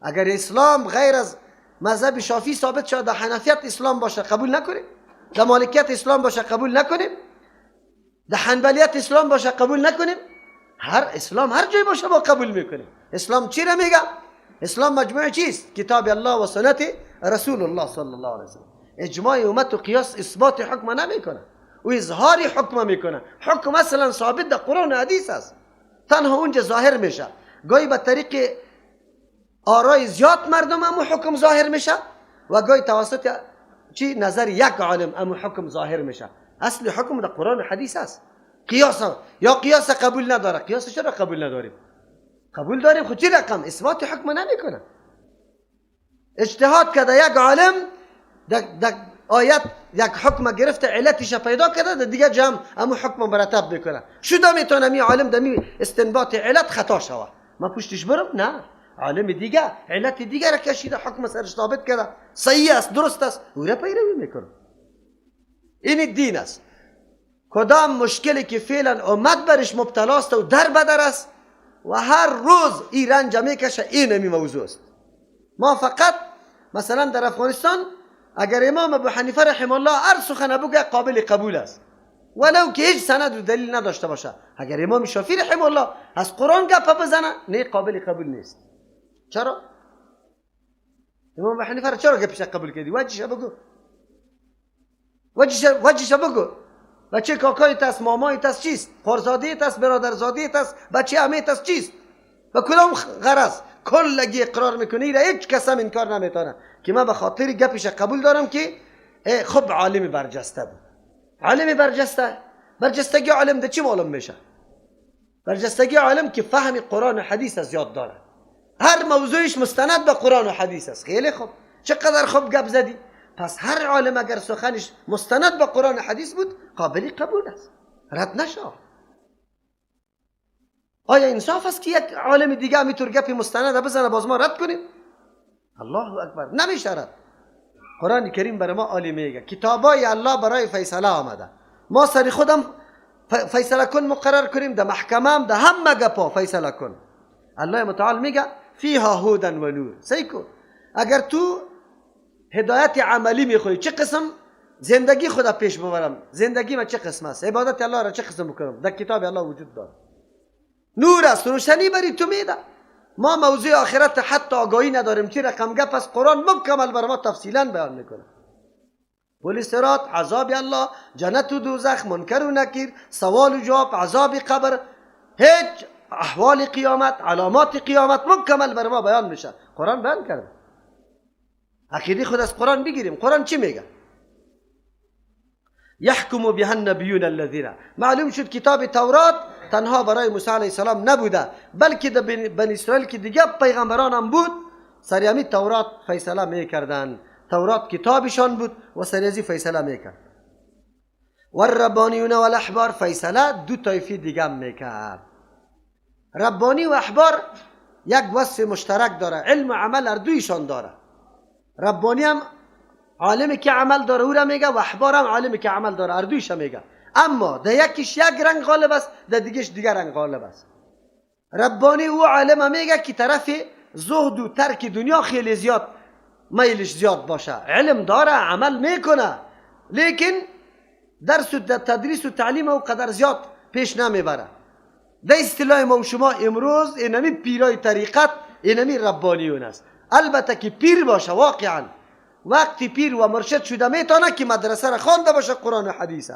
اگر اسلام غیر از مذهب شافعی ثابت شد، در حنفیت اسلام باشه قبول نکنیم، در مالکیت اسلام باشه قبول نکنیم، در حنبلیت اسلام باشه قبول نکنیم. هر اسلام هر جای باشه ما قبول میکنیم. اسلام چی را میگه؟ اسلام مجموعه چیست؟ کتاب الله و سنت رسول الله صلی الله علیه وسلم. اجماع امت و قیاس اثبات حکم نمیکنه، او اظهار حکم میکنه. حکم اصلا ثابت در قرآن و حدیث است، تنها اونجا ظاهر میشه. گاهی به طریق آرای زیاد مردم امو حکم ظاهر میشه و گاهی توسط چی نظر یک عالم امو حکم ظاهر میشه. اصل حکم در قرآن و حدیث است. قیاس یا قیاس قبول نداره. قیاس چرا قبول نداریم؟ قبول داریم، خود چی رقم اثبات حکم نمیکنه. اجتهاد کرده یک عالم در آیت یک حکم گرفته، علتش پیدا کرده، در دیگه جمع امو حکم مرتب میکنه. شده میتونه می عالم دمی استنباط علت خطا شوه، ما پشتش برم؟ نه، عالم دیگه علت دیگه را کشیده، حکم سرش ثابت کرده، صحیح است، درست است، او را پیروی میکنه. این دین است. کدام مشکلی که فعلا امت برش مبتلا است و در بدر است و هر روز این رنج میکشه، این همی موضوع است. ما فقط مثلا در افغانستان اگر امام ابو حنیفه رحمه الله هر سخن بگه قابل قبول است، ولو که هیچ سند و دلیل نداشته باشه. اگر امام شافعی رحمه الله از قرآن گپ بزنه، نه، قابل قبول نیست. چرا؟ امام ابو حنیفه را چرا گپش قبول کردی؟ وجهش بگو، وجهش بگو. بچه کاکای تاست، مامای تاست، چیست؟ خورزاده تاست، برادرزاده تاست، بچه عمه تاست، چیست؟ به کدام غرض؟ کلگی اقرار میکنی، را هیچ کس هم انکار نمیتونه که من به خاطر گپش قبول دارم که خب عالم برجسته بود. عالم برجسته، برجستگی عالم ده چی معلوم میشه؟ برجستگی عالم که فهم قرآن و حدیث از یاد داره، هر موضوعش مستند به قرآن و حدیث است. خیلی خوب، چقدر خوب گپ زدی. پس هر عالم اگر سخنش مستند به قرآن و حدیث بود قابل قبول است، رد نشه. آیا انصاف است که یک عالم دیگه همینطور گپی مستند بزنه باز ما رد کنیم؟ الله اکبر، نمیشه رد. قرآن کریم برای ما عالی میگه کتابای الله برای فیصله آمده. ما سر خودم فیصله کن مقرر کنیم، در محکمه هم در همه گپا فیصله کن. الله متعال میگه فیها هدى و نور. سیکو اگر تو هدایت عملی میخوای، چه قسم زندگی خدا پیش ببرم، زندگی ما چه قسم است، عبادت الله را چه قسم بکنم، در کتاب الله وجود داره. نور است، روشنی بری تو میده. ما موضوع آخرت حتی آگاهی نداریم چه رقم گپ است. قرآن مکمل بر ما تفصیلا بیان میکنه. پل صراط، عذاب الله، جنت و دوزخ، منکر و نکیر، سوال و جواب، عذاب قبر، هیچ احوال قیامت، علامات قیامت مکمل بر ما بیان میشه. قرآن بیان کرده. عقیده خود از قرآن بگیریم. قرآن چی میگه؟ یحکم بها النبیون الذین. معلوم شد کتاب تورات تنها برای موسی علیه السلام نبوده، بلکه در بنی اسرائیل که دیگه پیغمبران هم بود، سریامی تورات فیصله میکردن. تورات کتابشان بود و سریازی فیصله میکرد. و الربانیون والاحبار فیصله دو طایفه دیگه هم میکرد. ربانی و احبار یک وصف مشترک داره، علم و عمل هر دویشان داره. ربانی هم عالمی که عمل داره او را میگه و احبار هم عالمی که عمل داره، هر دویش میگه. اما در یکیش یک رنگ غالب است، در دیگهش دیگر رنگ غالب است. ربانی او عالم میگه که طرف زهد و ترک دنیا خیلی زیاد میلش زیاد باشه، علم داره، عمل میکنه، لیکن درس و تدریس و تعلیم او قدر زیاد پیش نمیبره. در اصطلاح ما و شما امروز اینمی پیرای طریقت، اینمی ربانیون است. البته که پیر باشه، واقعا وقتی پیر و مرشد شده میتونه که مدرسه را خوانده باشه، قرآن و حدیث.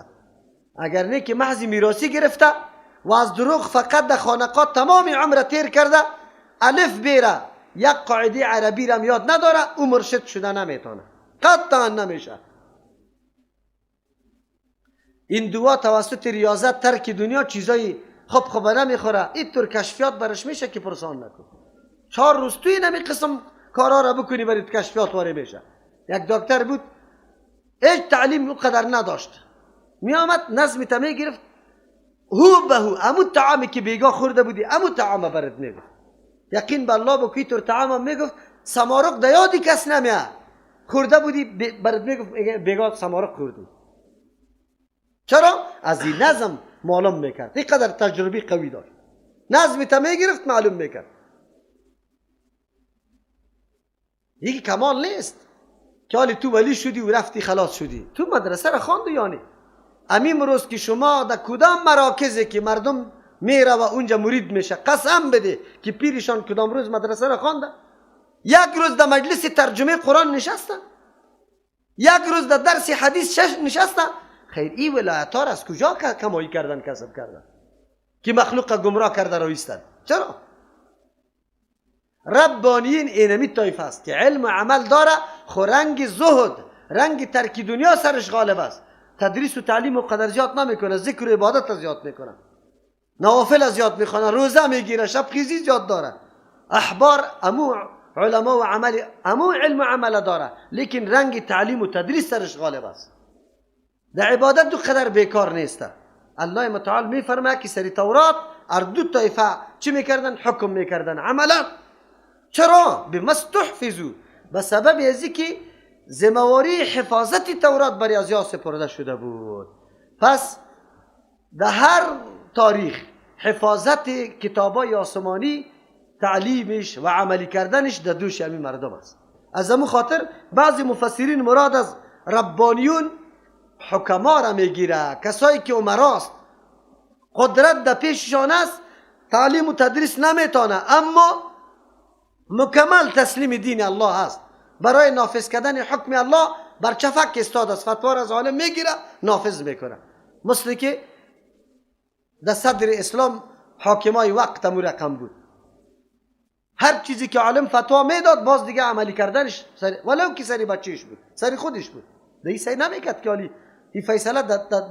اگر نه که محض میراثی گرفته و از دروغ فقط در خانقاه تمام عمر تیر کرده، الف بیره یک قاعده عربی را یاد نداره، او مرشد شده نمیتونه، قطعا نمیشه. این دعا توسط ریاضت ترک دنیا چیزای خوب خوب نمیخوره، اینطور کشفیات برش میشه که پرسان نکن. 4 روز توی نمی قسم کارا را بکنی برید کشفیات واره میشه. یک دکتر بود، هیچ تعلیم قدر نداشت، میآمد نظم تا میگرفت، هو به هو امو طعامی که بیگاه خورده بودی امو طعام برات میگفت. یقین به الله بو که طور طعام میگفت، سمارق در یادی کس نمیاد خورده بودی برات میگفت بیگاه سمارق خوردی. چرا؟ از این نظم معلوم میکرد، اینقدر تجربه قوی داشت، نظم تا میگرفت معلوم میکرد. یکی کمال نیست که حالی تو ولی شدی و رفتی خلاص شدی. تو مدرسه را خواندی یعنی امیم روز که شما در کدام مراکزی که مردم میره و اونجا مرید میشه، قسم بده که پیرشان کدام روز مدرسه را خوانده؟ یک روز در مجلس ترجمه قرآن نشسته، یک روز در درس حدیث نشسته. خیر، این ولایت ها را از کجا کمایی کردن، کسب کردن که مخلوق گمراه کرده رویستن؟ چرا؟ ربانیین اینمی طایفه است که علم و عمل داره، خو رنگ زهد، رنگ ترک دنیا سرش غالب است. تدریس و تعلیم و قدر زیاد نمیکنه، ذکر و عبادت زیاد میکنه، نوافل زیاد میخوانه، روزه میگیره، شب خیزی زیاد داره. احبار امو علما و عمل، امو علم و عمل داره، لیکن رنگ تعلیم و تدریس سرش غالب است. در عبادت دو قدر بیکار نیست. الله متعال میفرماید که سری تورات ار دو طایفه چی میکردن؟ حکم میکردن عملا. چرا؟ بما استحفظوا، به سبب از که ذمهواری حفاظت تورات بر از سپرده شده بود. پس در هر تاریخ حفاظت کتابای آسمانی، تعلیمش و عملی کردنش در دوش همین مردم است. از همون خاطر بعضی مفسرین مراد از ربانیون حکما را میگیره، کسایی که امراست، قدرت در پیششان است، تعلیم و تدریس نمیتونه، اما مکمل تسلیم دین الله است. برای نافذ کردن حکم الله بر چفک استاد است، فتوا را از عالم میگیره نافذ میکنه. مثل که در صدر اسلام حاکمای وقت امو رقم بود، هر چیزی که عالم فتوا میداد باز دیگه عملی کردنش سری، ولو که سری بچهش بود، سری خودش بود، دیگه سعی نمیکرد که عالی این فیصله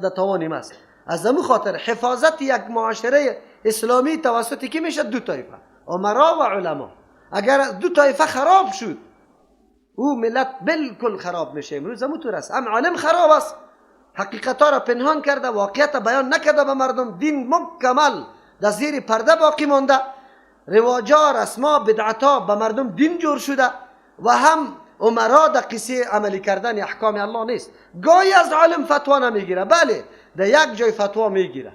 در توان ماست. از امو خاطر حفاظت یک معاشره اسلامی توسط کی میشه؟ دو طایفه، امرا و علما. اگر دو طایفه خراب شد، او ملت بالکل خراب میشه. امروز همون طور است، هم عالم خراب است، حقیقت ها را پنهان کرده، واقعیت بیان نکرده به مردم، دین مکمل در زیر پرده باقی مانده، رواجا، رسما، بدعتا به مردم دین جور شده، و هم امرا در قصه عملی کردن احکام الله نیست. گاهی از عالم فتوا نمیگیره، بله در یک جای فتوا میگیره،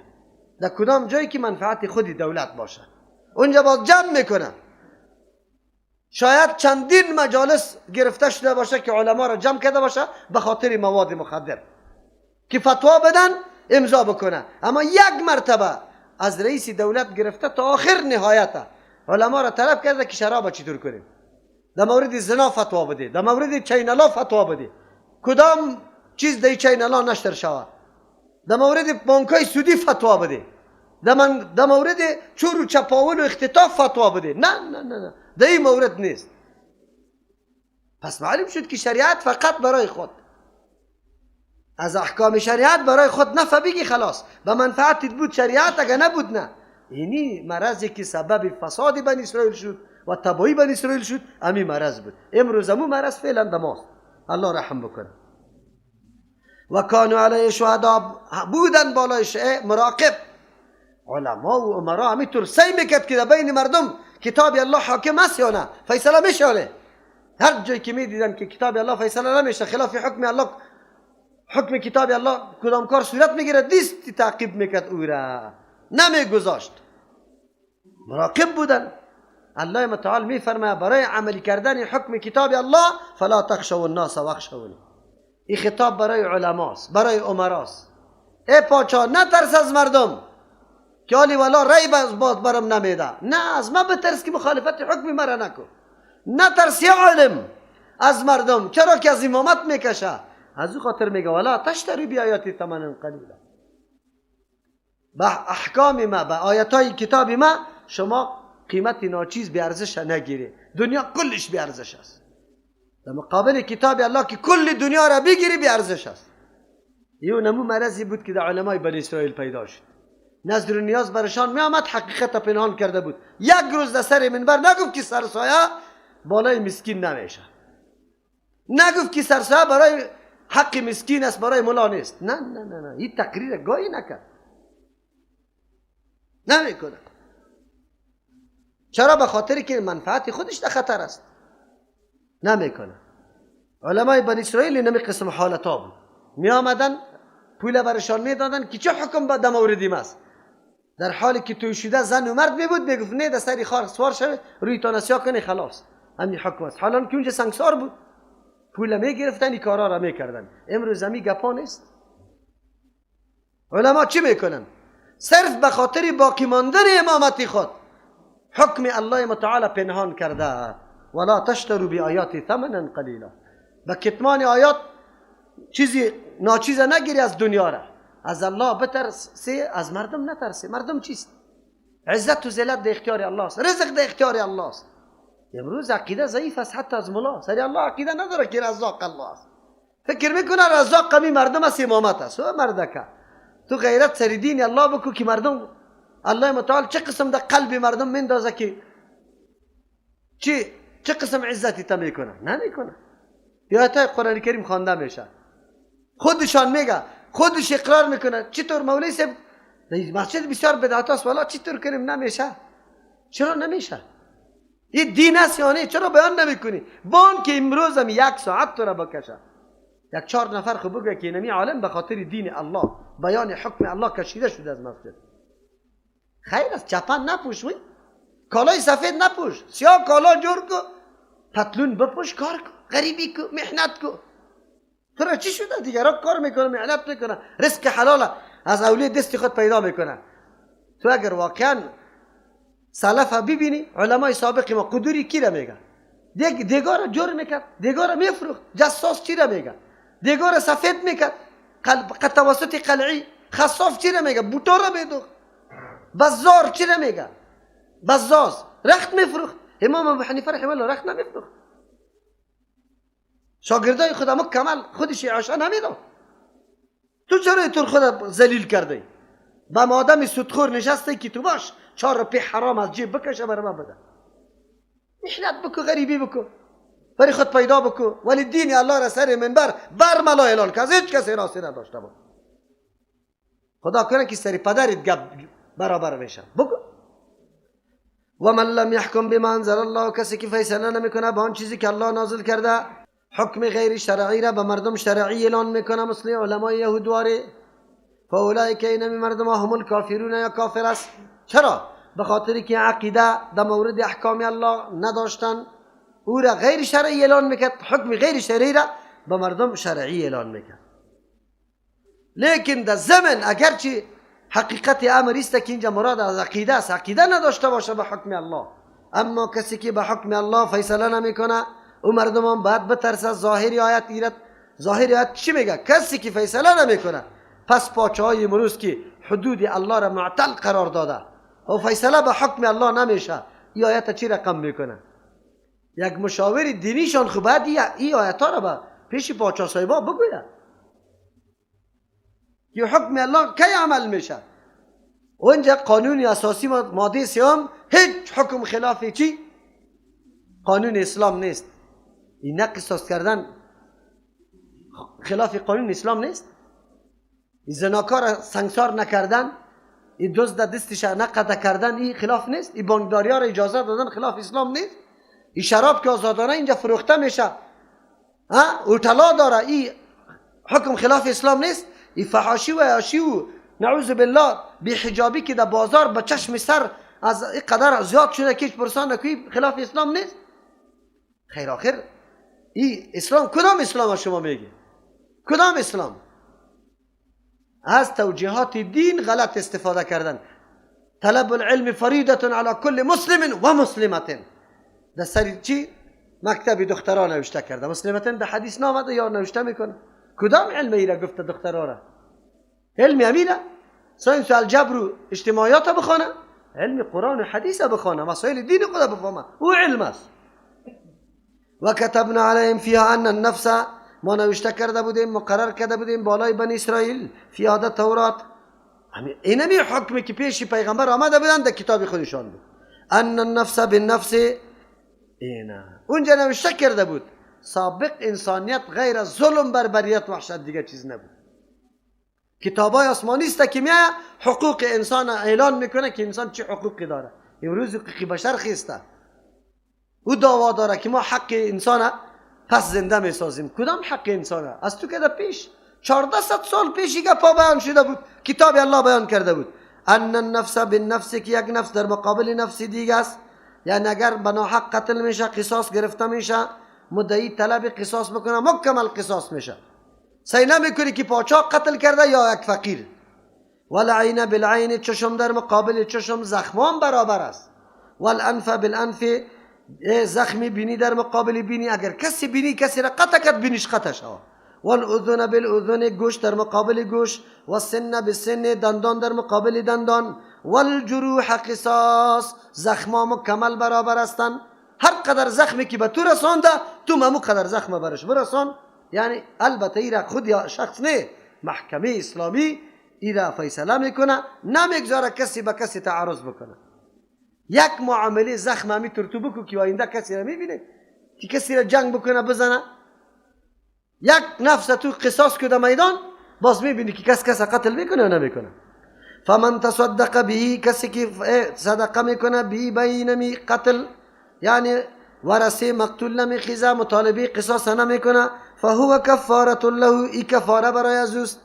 در کدام جایی که منفعت خود دولت باشه اونجا باز جمع میکنه. شاید چندین مجالس گرفته شده باشه که علما را جمع کرده باشه به خاطر مواد مخدر که فتوا بدن امضا بکنه، اما یک مرتبه از رئیس دولت گرفته تا آخر نهایت علما را طلب کرده که شراب چطور کنیم، در مورد زنا فتوا بده، در مورد چینلا فتوا بده، کدام چیز در چینلا نشر شود، در مورد بانکای سودی فتوا بده، در مورد چور و چپاول و اختطاف فتوا بده. نه نه نه نه، در این مورد نیست. پس معلوم شد که شریعت فقط برای خود، از احکام شریعت برای خود نفع بگی خلاص، به منفعت بود شریعت، اگر نبود نه. اینی مرضی که سبب فساد بنی اسرائیل شد و تباهی بنی اسرائیل شد، امی مرض بود. امروز امو مرض فعلا دماست. الله رحم بکنه. و کانوا علیه شهدا، بودن بالای مراقب. علما و امرا همینطور سعی میکرد که در بین مردم کتاب الله حاکم است یا نه، فیصله میشه یا نه. هر جایی که میدیدن که کتاب الله فیصله نمیشه، خلاف حکم الله، حکم کتاب الله کدام کار صورت میگیره، دیست تعقیب میکرد او را، نمیگذاشت. مراقب بودن. الله متعال میفرماید برای عملی کردن حکم کتاب الله فلا تخشوا الناس واخشونی. این خطاب برای علماست، برای امراست. ای پاچا نترس از مردم که آلی والا رای باز برم نمیده، نه از ما بترس که مخالفت حکم مرا نکن. نترس یا عالم از مردم، چرا که از امامت میکشه. از او خاطر میگه ولا تشتری بیایاتی ثمنا قلیلا، به احکام ما، به آیتای کتاب ما شما قیمت ناچیز بی ارزش نگیری. دنیا کلش بی ارزش است، در مقابل کتاب الله که کل دنیا را بگیری بی ارزش است. یو نمو مرضی بود که در علمای بنی اسرائیل پیدا شد. نظر و نیاز برشان می آمد، حقیقت پنهان کرده بود. یک روز در سر منبر نگفت که سرسایه بالای مسکین نمیشه، نگفت که سرسایه برای حق مسکین است، برای ملا نیست. نه نه نه نه، این تقریر گاهی نکرد، نمیکنه. چرا؟ به خاطر که منفعت خودش در خطر است، نمیکنه. علمای بنی اسرائیل نمی قسم حالت ها بود، می آمدن پول برشان میدادن که چه حکم به موردیم است، در حالی که توی شده زن و مرد می بود، میگفت نه در سری خار سوار شوه روی تان سیاه کنی خلاص. همین حکم است. حالا که اونجا سنگسار بود، پول میگرفتن، این کارا را میکردن. امروز همی گپا نیست. علما چی میکنن؟ صرف به خاطر باقی ماندن امامت خود حکم الله متعال پنهان کرده. ولا تشتروا بآیاتی ثمنا قلیلا. به کتمان آیات چیزی ناچیز نگیری از دنیا را. از الله بترسی، از مردم نترسی. مردم چیست؟ عزت و ذلت در اختیار الله است، رزق در اختیار الله است. امروز عقیده ضعیف است، حتی از ملا سری الله عقیده نداره که رزاق الله است. فکر میکنه رزاق قمی مردم است، امامت است. و مردکه تو غیرت سری دین الله بکو که مردم الله متعال چه قسم در قلب مردم مندازه که چه قسم عزتی تا میکنه؟ نمیکنه. آیات قرآن کریم خوانده میشه، خودشان میگه، خودش اقرار میکنه. چطور مولوی صاحب مسجد بسیار بدعت است، والا چطور کنیم؟ نمیشه. چرا نمیشه؟ این دین است یا نه؟ چرا بیان نمیکنی؟ بان که امروز هم یک ساعت تو را بکشه، یک 4 نفر خب بگه که اینمی عالم به خاطر دین الله، بیان حکم الله کشیده شده از مسجد. خیر است، چپن نپوش، وی کالای سفید نپوش، سیاه کالا جور کو، پتلون بپوش، کار کو، غریبی کو، محنت کو. تو را چی شده؟ دیگران کار میکنه، محنت میکنه، رزق حلال از اولی دست خود پیدا میکنه. تو اگر واقعا سلف ببینی، علمای سابق ما قدوری کی را میگه؟ دیگارا جور میکرد، دیگارا میفروخت. جساس چی را میگه؟ دیگارا سفید میکرد، توسط قلعی. خصاف چی را میگه؟ بوتا را میدوخت. بزار چی را میگه؟ بزاز رخت میفروخت. امام ابو حنیفه رحمه الله رخت نمیفروخت. شاگردای خود مکمل خودش عاشا نمیداد. تو چرا تو خود ذلیل کرده؟ با آدم سودخور نشسته که تو باش 4 روپی حرام از جیب بکشه برای من بده. محنت بکو، غریبی بکو، برای خود پیدا بکو، ولی دین الله را سر منبر برملا اعلان که از هیچ کسی راسی نداشته باش. خدا کنه که سر پدرت گپ برابر میشه. بکو. و من لم یحکم بما انزل الله، کسی که فیصله نمیکنه با آن چیزی که الله نازل کرده، حکم غیر شرعی را به مردم شرعی اعلان میکنه، مثل علمای یهودواری، فاولئک اینمی مردم هم الکافرون یا کافر است. چرا؟ به خاطر که عقیده در مورد احکام الله نداشتن، او را غیر شرعی اعلان میکرد، حکم غیر شرعی را به مردم شرعی اعلان میکرد. لیکن در زمن اگرچه حقیقت امر است که اینجا مراد از عقیده است، عقیده نداشته باشه به حکم الله، اما کسی که به حکم الله فیصله نمیکنه، او مردم هم باید بترسه. ظاهر آیت ایرت، ظاهر آیت چی میگه؟ کسی که فیصله نمیکنه، پس پاچه امروز که حدود الله را معطل قرار داده و فیصله به حکم الله نمیشه، این آیت چی رقم میکنه؟ یک مشاور دینیشان خب باید این آیت ها را به پیش پاچه صاحبا بگوید که حکم الله کی عمل میشه. اونجا قانون اساسی ماده 3 هیچ حکم خلاف چی؟ قانون اسلام نیست. این قصاص کردن خلاف قانون اسلام نیست. این زناکار سنگسار نکردن، این دزد دستش نقطع کردن، این خلاف نیست. این بانکداری ها را اجازه دادن خلاف اسلام نیست. این شراب که آزادانه اینجا فروخته میشه، ها هتل داره، این حکم خلاف اسلام نیست. این فحاشی و عیاشی و نعوذ بالله بی حجابی که در بازار به چشم سر از این قدر زیاد شده که هیچ پرسان نکنی، خلاف اسلام نیست. خیر آخر این اسلام کدام اسلام شما میگی؟ کدام اسلام؟ از توجیهات دین غلط استفاده کردن. طلب العلم فریضة علی کل مسلم و مسلمة. در سر چی؟ مکتب دختران نوشته کرده. مسلمة در حدیث نامده یا نوشته میکنه؟ کدام علم ای را گفته دختران را؟ علم امیره؟ science و الجبر و اجتماعیات بخوانه، علم قرآن و حدیث بخوانه، مسائل دین خود بفهمه، او علم است. و کتبنا علیهم فیها ان النفس، ما نوشته کرده بودیم، مقرر کرده بودیم بالای بنی اسرائیل فیها در تورات، اینمی حکمی که پیش پیغمبر آمده بودن در کتاب خودشان بود. ان النفس بالنفس، اینا اونجا نوشته کرده بود. سابق انسانیت غیر از ظلم، بربریت، وحشت دیگه چیز نبود. کتابای آسمانی است که میاد حقوق انسان اعلان میکنه که انسان چه حقوقی داره. امروز حقوق بشر خیسته، او دعوا داره که ما حق انسان پس زنده میسازیم. کدام حق انسان؟ از تو که در پیش 1400 سال پیش گپا بیان شده بود، کتاب الله بیان کرده بود. ان النفس بالنفس، که یک نفس در مقابل نفس دیگه است. یعنی اگر بناحق قتل میشه قصاص گرفته میشه، مدعی طلب قصاص بکنه مکمل قصاص میشه. سعی نمیکنی که پاچا قتل کرده یا یک فقیر. والعین بالعین، چشم در مقابل چشم، زخمان برابر است. والانف بالانف، زخمی بینی در مقابل بینی، اگر کسی بینی کسی را قطع کرد بینیش قطع شود. والاذن بالاذن، گوش در مقابل گوش. والسن بالسن، دندان در مقابل دندان. والجروح قصاص، زخما مکمل برابر هستند. هر قدر زخمی که به تو رسانده تو ممو قدر زخم برش برسان. یعنی البته ایرا خود یا شخص نه، محکمه اسلامی ایرا فیصله میکنه، نمیگذاره کسی به کسی تعرض بکنه. یک معامله زخم همی تو بکو که آینده کسی را میبینه که کسی را جنگ بکنه بزنه، یک نفس تو قصاص کده میدان، باز میبینی که کس کس قتل میکنه یا نمیکنه. فمن تصدق به، کسی که صدقه میکنه به بینمی قتل، یعنی ورثه مقتول نمیخیزه، مطالبه قصاص نمیکنه، فهو کفاره له، ای کفاره برای از اوست،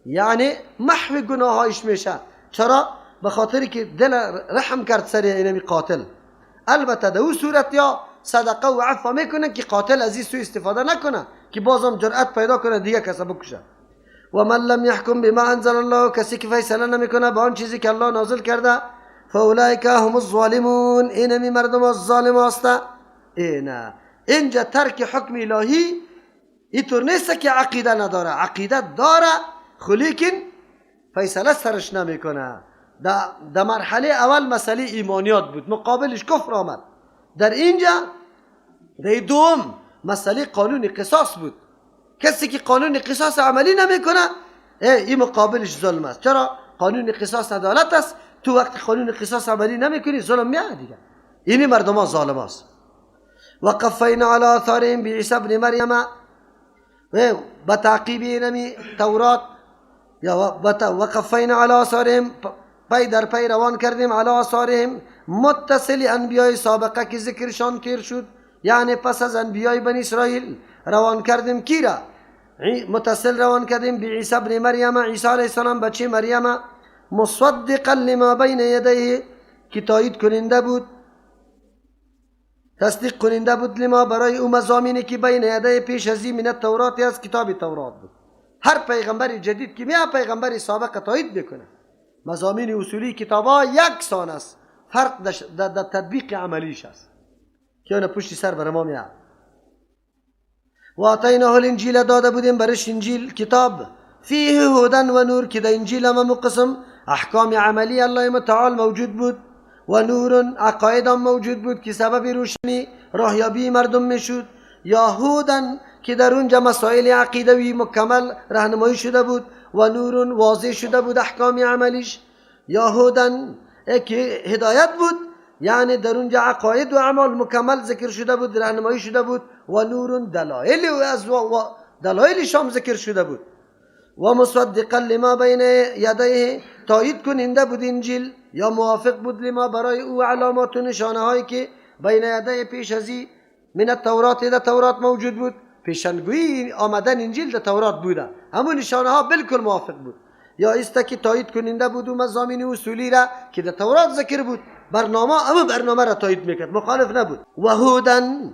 یعنی محو گناهایش میشه. چرا؟ به خاطر که دل رحم کرد سر اینمی قاتل. البته در او صورت یا صدقه و عفو میکنه که قاتل از این سوء استفاده نکنه که بازم جرأت پیدا کنه دیگه کس بکشه. و من لم يحكم بما انزل الله، کسی که فیصله نمیکنه به آن چیزی که الله نازل کرده، فاولئک هم الظالمون، اینمی مردم الظالم هست. اینا اینجا ترک حکم الهی اینطور نیست که عقیده نداره، عقیده داره لیکن فیصله سرش نمیکنه. در مرحله اول مسئله ایمانیات بود، مقابلش کفر آمد. در اینجا در دوم مسئله قانون قصاص بود. کسی که قانون قصاص عملی نمیکنه این مقابلش ظلم است. چرا؟ قانون قصاص عدالت است، تو وقتی قانون قصاص عملی نمیکنی ظلم میاد دیگه. اینی مردم ها ظالم است. وقفینا علی آثارهم بعیسی ابن مریم، به تعقیب اینمی تورات یا وقفینا علی آثارهم، پی در پی روان کردیم علی آثارهم، متصل انبیای سابقه که ذکرشان تیر شد، یعنی پس از انبیای بنی اسرائیل روان کردیم کی را؟ متصل روان کردیم به عیسی ابن مریم، عیسی علیه السلام بچه مریم، مصدقا لما بین یدیه، که تایید کننده بود، تصدیق کننده بود لما برای او مضامینی که بین یدیه پیش از این من التورات، از کتاب تورات بود. هر پیغمبر جدید که میاد پیغمبر سابق تایید میکنه. مضامین اصولی کتابا یکسان است، فرق در تطبیق عملیش است که اون پشت سر بر ما میاد. و آتیناه الانجیل، داده بودیم برش انجیل کتاب، فیه هدى و نور، که در انجیل هم قسم احکام عملی الله متعال موجود بود، و نور عقاید هم موجود بود که سبب روشنی راهیابی مردم میشد، یا هدى که در اونجا مسائل عقیدوی مکمل راهنمایی شده بود، و نور واضح شده بود احکام عملیش، یا هدى که هدایت بود، یعنی در اونجا عقاید و اعمال مکمل ذکر شده بود، راهنمایی شده بود، و نور دلایل از و دلایل شام ذکر شده بود، و مصدقا لما بین یدیه، تایید کننده بود انجیل یا موافق بود لما برای او علامات و نشانه هایی که بین یدیه پیش از من التورات، در تورات موجود بود، پیشنگویی آمدن انجیل در تورات بوده، همون نشانه ها بالکل موافق بود. یا است که تایید کننده بود و مضامین اصولی را که در تورات ذکر بود، برنامه اما برنامه را تایید میکرد، مخالف نبود. و هدى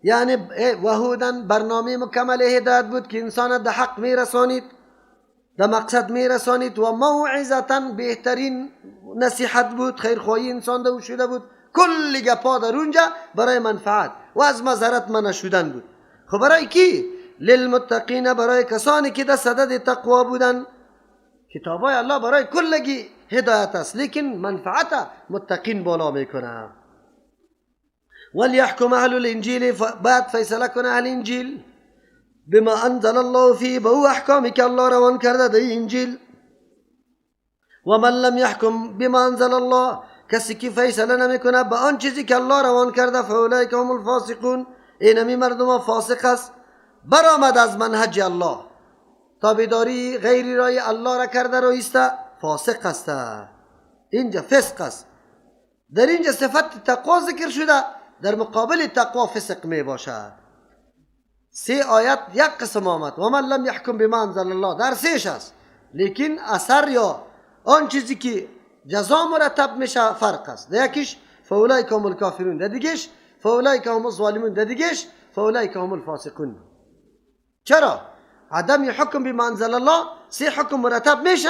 یعنی و هدى برنامه مکمل هدایت بود که انسان در حق میرسانید، در مقصد میرسانید، و موعظه بهترین نصیحت بود، خیرخواهی انسان در او شده بود، کل گپا در اونجا برای منفعت و از مضرت منع شدن بود. خب برای کی؟ للمتقین، برای کسانی که در صدد تقوا بودن. کتابای الله برای کلگی هدایت است، لیکن منفعت متقین بالا میکنه. ولیحکم اهل الانجیل، بعد فیصله کنه اهل انجیل بما انزل الله فیه، به او احکامی که الله روان کرده در انجیل. و من لم یحکم بما انزل الله، کسی که فیصله نمیکنه به آن چیزی که الله روان کرده، فاولئک هم الفاسقون، اینمی مردم فاسق است، برآمد از منهج الله، تابعداری غیری رای الله را کرده رویسته، فاسق است. اینجا فسق است. در اینجا صفت تقوا ذکر شده، در مقابل تقوا فسق می باشد. سه آیت یک قسم آمد، و من لم یحکم بما انزل الله، در سهش است، لیکن اثر یا آن چیزی که جزا مرتب میشه فرق است. در یکیش فاولئک هم الکافرون، در دیگهش فاولئک هم الظالمون، در دیگهش فاولئک هم الفاسقون. چرا؟ عدم حکم بما انزل الله سه حکم مرتب میشه؟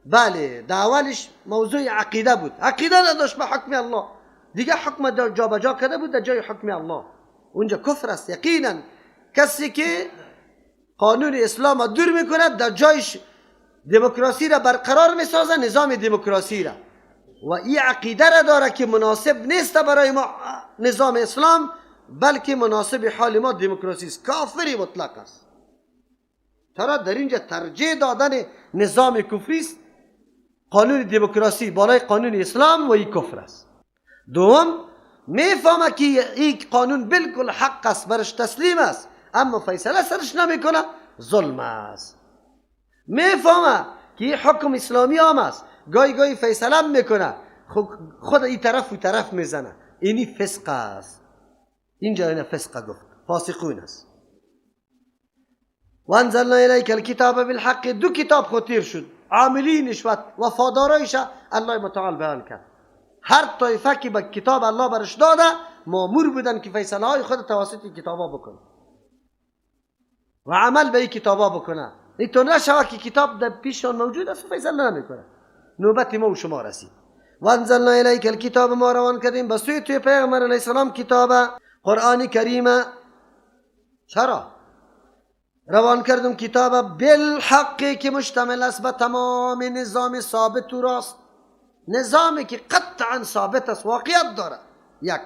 بله، در اولش موضوع عقیده بود، عقیده نداشت به حکم الله، دیگه حکم جابجا کرده بود در جای حکم الله، اونجا کفر است یقینا. کسی که قانون اسلام دور میکنه در جایش دموکراسی را برقرار میسازه، نظام دموکراسی را، و این عقیده را داره که مناسب نیست برای ما نظام اسلام، بلکه مناسب حال ما دموکراسی است، کافری مطلق است. چرا در اینجا ترجیح دادن نظام کفری است، قانون دموکراسی بالای قانون اسلام، و این کفر است. دوم، میفهمه که این قانون بالکل حق است، برش تسلیم است، اما فیصله سرش نمیکنه، ظلم است. میفهمه که این حکم اسلامی هم است، گاهی گاهی فیصله میکنه، خود این طرف و طرف میزنه، اینی فسق است. اینجا اینا فسق گفت، فاسقون است. وانزلنا الیک الکتاب بالحق، دو کتاب خطیر شد، عاملینش و وفادارایش الله متعال بیان کرد. هر طایفه که به کتاب الله برش داده مامور بودن که فیصله های خود توسط کتابا بکنه و عمل به این کتابا بکنه. اینطور نشوه که کتاب در پیششان موجود است و فیصله نمیکنه. نوبت ما و شما رسید. وانزلنا الیک الکتاب، ما روان کردیم به سوی توی پیغمبر علیه السلام کتاب قرآن کریم. چرا روان کردم کتاب؟ بالحق، که مشتمل است به تمام نظام ثابت و راست، نظامی که قطعا ثابت است، واقعیت داره. یک،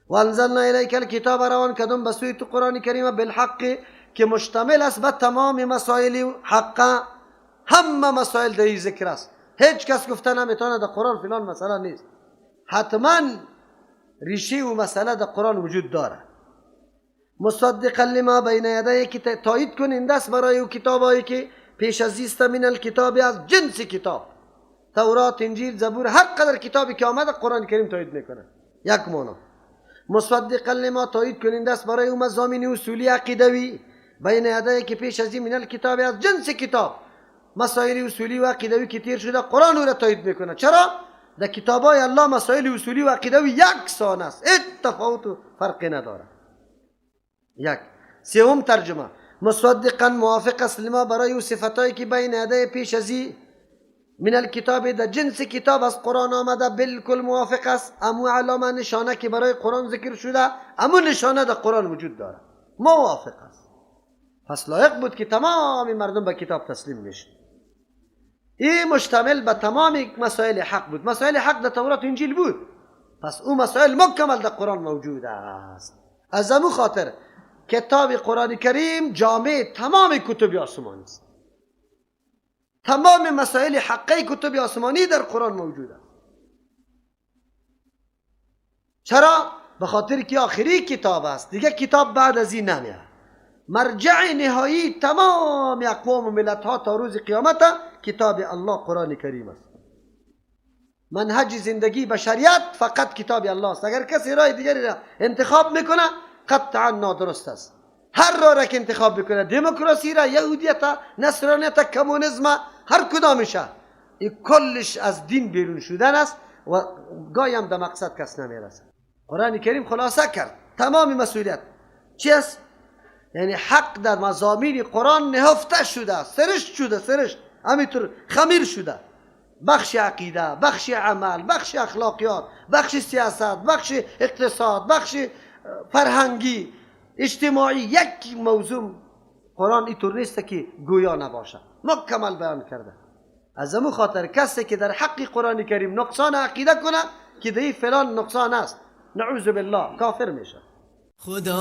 وانزلنا الیک الکتاب، روان کردم به سوی تو قرآن کریم بالحق، که مشتمل است به تمام مسائل حق، همه مسائل در این ذکر است. هیچ کس گفته نمیتونه در قرآن فلان مسئله نیست، حتما ریشه و مسئله در قرآن وجود داره. مصدقا لما بین یدیه، که تایید کننده است برای او کتابایی که پیش از ایست، من الکتاب، از جنس کتاب، تورات، انجیل، زبور، هر قدر کتابی که آمده قرآن کریم تایید میکنه. یک معنا مصدقا لما، تایید کننده است برای او مضامین اصولی عقیدوی، بین یدیه که پیش از این، من الکتاب، از جنس کتاب، مسائل اصولی و عقیدوی که تیر شده قرآن او را تایید میکنه. چرا؟ در کتابای الله مسائل اصولی و عقیدوی یکسان است، هیچ تفاوت و فرقی نداره. یک. سوم ترجمه، مصدقا موافق است لما، برای او صفتایی که بین یدیه پیش از این، من الکتاب، در جنس کتاب از قرآن آمده، بالکل موافق است. امو علامه نشانه که برای قرآن ذکر شده، امو نشانه در قرآن وجود داره، موافق است. پس لایق بود که تمام مردم به کتاب تسلیم میشد. این مشتمل به تمام مسائل حق بود، مسائل حق در تورات و انجیل بود، پس او مسائل مکمل در قرآن موجود است. از امو خاطر کتاب قرآن کریم جامع تمام کتب آسمانی است، تمام مسائل حقی کتب آسمانی در قرآن موجود است. چرا؟ به خاطر که آخری کتاب است، دیگه کتاب بعد از این نمیاد. مرجع نهایی تمام اقوام و ملت ها تا روز قیامت کتاب الله قرآن کریم است. منهج زندگی بشریت فقط کتاب الله است. اگر کسی راه دیگری را انتخاب میکنه قطعا نادرست است. هر راه را که انتخاب بکنه، دموکراسی را، یهودیت، نصرانیت، کمونیسم، هر کدامشه، این کلش از دین بیرون شدن است و گاهی هم در مقصد کس نمیرسه. قرآن کریم خلاصه کرد تمام مسئولیت چی است؟ یعنی حق در مضامین قرآن نهفته شده، سرشت شده، سرشت همینطور خمیر شده. بخش عقیده، بخش عمل، بخش اخلاقیات، بخش سیاست، بخش اقتصاد، بخش فرهنگی، اجتماعی، یک موضوع قرآن اینطور نیست که گویا نباشه، مکمل بیان کرده. از امو خاطر کسی که در حق قرآن کریم نقصان عقیده کنه که در فلان نقصان است، نعوذ بالله، کافر میشه. خدا